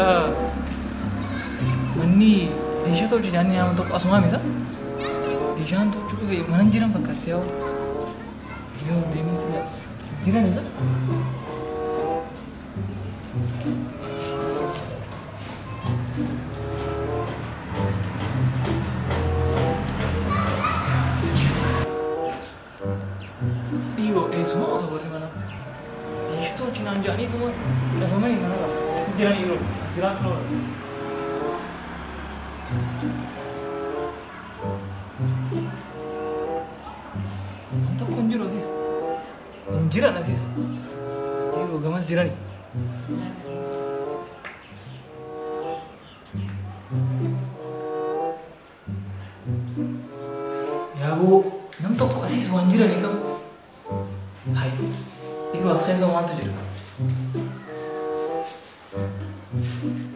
Diishaa manni diishaa tolchu jaanii nama tokko asumaa misa. Diishaan tolchuu dhufe mana hin jiran fakkaatti yaa. Yoo deemee jiran isa. Dhiiroo eessuma qofa warri mana. Diishii tolchinaan jedhaniituma lafamanii kanarra jiran dhiiroo jiraachuu oola. Waan tokko hin jiru asis. Hin jiran asis. Dhiiroo gamas jirani. Yaaboo nam tokko asiis waan jiranii qabu. Hai, dhiiroo as keessa waantu jira.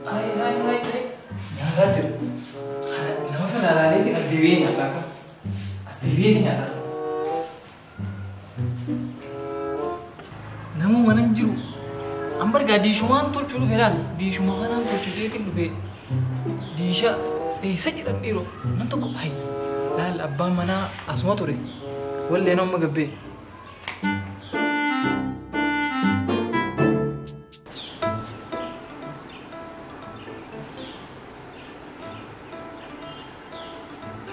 Hai hai hai hai nyaataa jira. Kana nama federaaleetiin as deebi'ee nyaata akka. As deebi'eeti nyaata. Nama mana hin jiru. An bargaa diishumaan tolchuu dhufe laal. Diishuma kanaan tolchu jeetiin dhufe. Diisha eessa jedhan dhiiroo. Nam tokko hai laal abbaan manaa asuma ture. Wallee nama gabbee.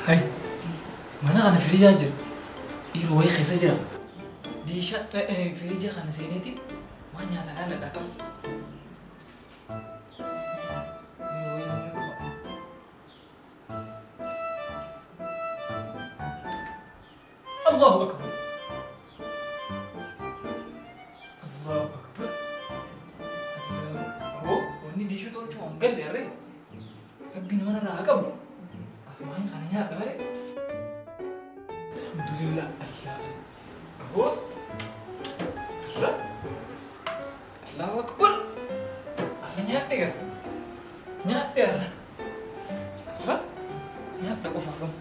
Hai, mana kana firijaa jira. Dhiiroo wayii keessa jira. Diisha firija kana seeneetiin waan nyaata laaladha qabu. Dhiiroo wayii namni dhufa. Allahu akbar. Allahu akbar. Oh, wanni diishuu tolchuu waan galle harree. Rabbi nama narraa haa qabu. Asumaan kana nyaadha malee. Alhamdulillah Allah. Oh. Allah. Allahu akbar. Arra nyaadhe gaa. Nyaadhe arra. Arra. Nyaadha qofa qabu.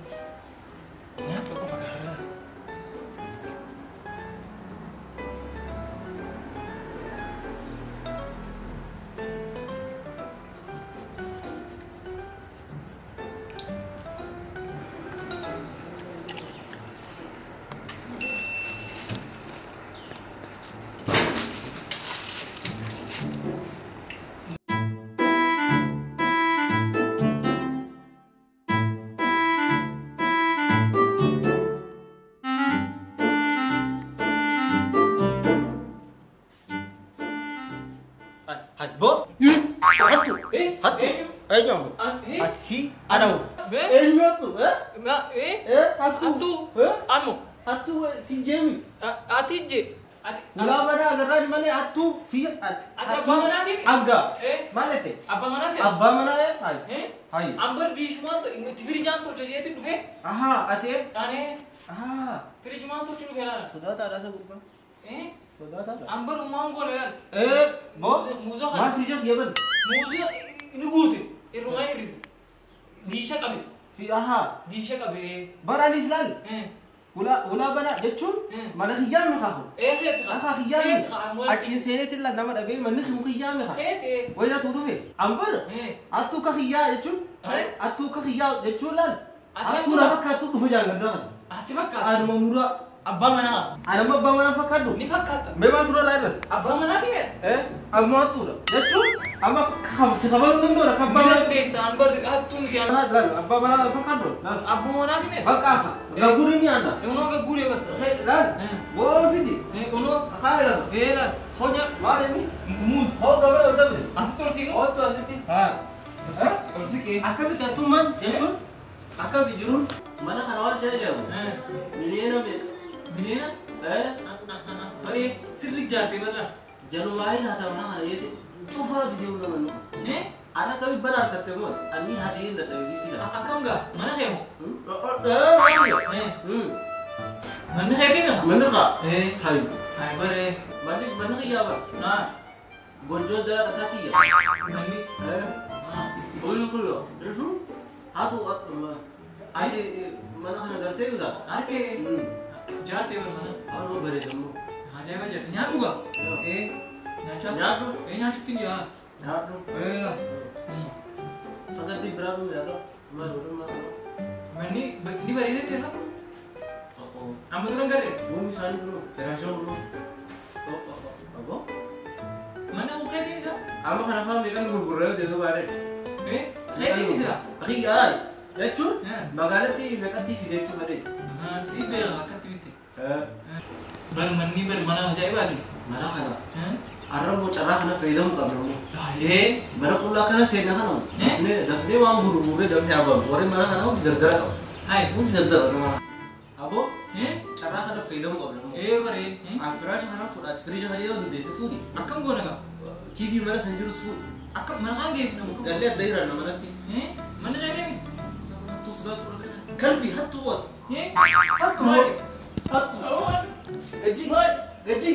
Nyaadha qofa arra. Bo? Hattu. Hattu. Eenyu? Ati si anamu. Eenyu hattu? Hattu. Hattu. Anu. Hattu si jeemi. Ati je. Ati. Ulaa banaa agarraan malee hattu si. Ati abbaa manaati? Agga. Maal jette? Abbaa manaati? Abbaa manaa hayi. Hayi. Ambar diishumaan itti firijaan tolcha jeetiin dhufe. Ahaa ati. Ani. Ahaa. Firijumaan tolchu dhufe laala. Sodaataadha isa gurbaa. Sodaataadha. Ambar uumaan goone laala. Bo? Muuza kana. Maal firija kiyya bane? Muuza ni guute. Irrumaa hir'ise. Diisha qabe. Fi ahaa. Diisha qabe. Bara anis laal. Ulaa banaa jechuun mana kiyyaa mi kaafu? Feeti kaa. Akka kiyyaa mi? Achiin seeneetti illee nama dhabee manni kun kiyyaa mi kaa? Feeti. Wayina tuu dhufe. Ambar hattuu akka kiyyaa jechuun hattuu akka kiyyaa jechuun laal. Hattuu na fakkaattuu dhufe jaalladha kana. Asi fakkaata. Anuma muraa. Abbaa manaa. Anuma abbaa manaa fakkaadhu. Ni fakkaata. Mee maal tura laa irratti? Abbaa manaati meeta? Amma hattuudha. Jechuun amma si kabaluu danda'uudha akka abbaa Ni manaa. dandeessa ambar hattuu miti. Laal abbaa manaa fakkaadhu. Laal. Abbaa manaati meeta? Bakka akka. Gaggurri ni aanna. Unoo gagguree bara. Laal. Boo fidi. Unoo. Akaa ilaala. Laal. Honya. Maal inni? Muuz. Hoo gabara ol dabre. Asitti ol siinu. Oottu asitti. Haa. Ol siqee. Akkamitti hattummaan jechuun akkami jiruun mana kana waan isa jedhamu. Miliyoona meeqa? Miliyoona? Baree sirri ijaarte barra. Jalumaa hin hata mana kana jeete cufaa gisee hunda mannu. Ana akkami bana argatte moo ani hati hin dadhabe jira. Akkam gaa mana kee moo? Manni keetii moo? Manni kaa. Hayi. Hayi baree. Manni manni kiyyaa bara. Naa. Gonjoo jala takkaatti iyya. Manni. Olli kuyo. Hatu ati mana kana gartee bitaa? Harkee. Jaartee bara mana. Haaluma bareedamu. Ajaa'iba jette nyaadhu gaa. Nyaachaa. Nyaadhu. Nyaachuutti hin jira. Nyaadhu. Laa. Sagantii biraa nu yaada. Maal godhu maal godhu. Manni ni bareedee keessa. Amma dura hin galee. Muummi isaanii dura firaashaa godhu. Aboo. Mana kun keetiin isa. Amma kana afaan meeqan gurgurraa yoo deemee baadhee. Keetiin isa. Akii jechuun magaalatti meeqatti fide jechuu fedheeti. Si beeka akkatti bitte. Bar manni bar mana ajaa'ibaati. Mana kana. Arra immoo carraa kana fayyadamuu qabna immoo. Mana qullaa kana seenna kana dafnee waan gurgurree dafnee habamu. Warri mana kana hundi dardara qaba. Hundi dardara mana. Aboo carraa kana fayyadamuu qabna immoo. Baree. An firaasha kana fuudhaati firiisha kana yoo dandeesse fuudhi. Akkam goona gaa? TV mana san jirus fuudhi. Akkam mana kaan geessina moo? Gallee adda jiraanna manatti. Mana keetii? Hattuu sodaatu kana. Kalbii hattuu waatu. Hattuu. Hattuu. Gajji. Gajji.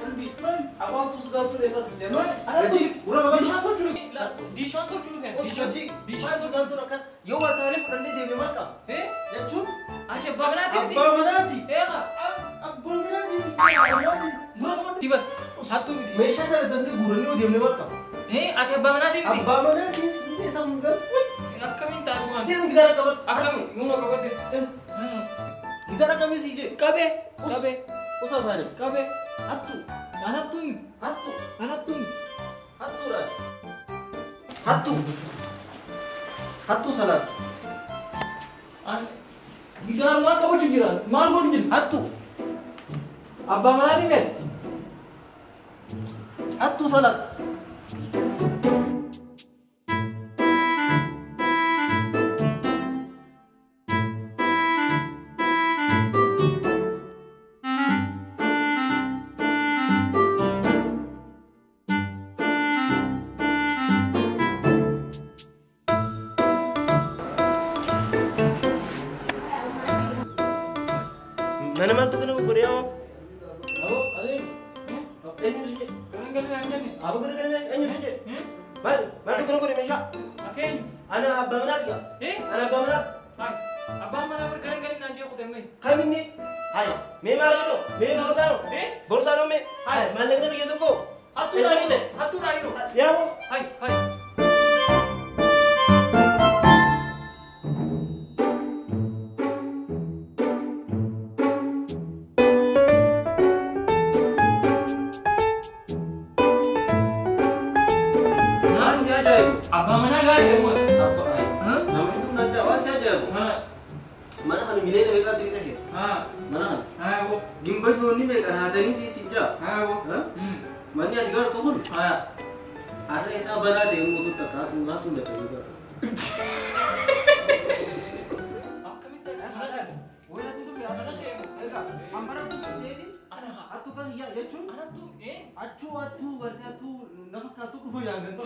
Kalbii. Aboo hattuu sodaatu eessa dhufte? Gajji. Gurra qaban. Diishaan tolchuu dhufe. Gajji. Diishaan sodaatu akka yoo waa taanee fudhannee deemne maal qaba? Jechuun. Ashi abbaa manaati miti. Abbaa manaati. Eegaa. Abbaa manaati. Tiba. Hattuu miti. Meeshaa kana dafnee guurannee yoo deemne maal qaba? Ati abbaa manaati miti. Abbaa manaati. Eessa mun galu? Akkamiin taatu waan? Deemu gitaara qabadhu. Akkamiin? Muuma qabadde. Gitaara kamii sii jee? Qabee. Qabee. Osoo afaaniin. Qabee. Hattuu. An hattuu miti. Hattuu. An hattuu miti. Hattuudha. Hattuu. Hattuu salaatu. Gitaara maal qabachuu jira? Maal godhu jira? Hattuu. Abbaa manaati miti. Hattuu salaatu. Mana maaltu kana godhee yaa? Aboo, adii. Eenyu si jedhe? Aboo garagalee eenyu si jedhe? Maal maaltu kana godhe meeshaa? Akeenyu. Ana abbaa manaati gaa? Ana abbaa manaati. Abbaan manaa bar garagalee naan jee kutee mee? Kaminni? Haya, mee maal godhu? Mee borsaanoo? Borsaanoo mee? Haya, maallaqni biyya tokko. Hattuu dhaaniiru. Hattuu dhaaniiru. Yaa moo? Hai, hai. Abbaa manaa gaarii dha mooti. Nama hedduu naan jaa waan si ajaa'ibu. Mana kana mileena meeqaatti biqilche? Mana kana. Gimbajoonni meeqan haatanii si jaa? Manni ati gartu kun har'a isaa banaa ta'e immoo takka haatu haatu hin danda'u gara. Akkamitti mana kana? Wayii dhufe egaa hambara dhufe seeti hattuu kan yaa jechuun achuu hattuu gartee hattuu na fakkaattuu dhufu yaa ganda.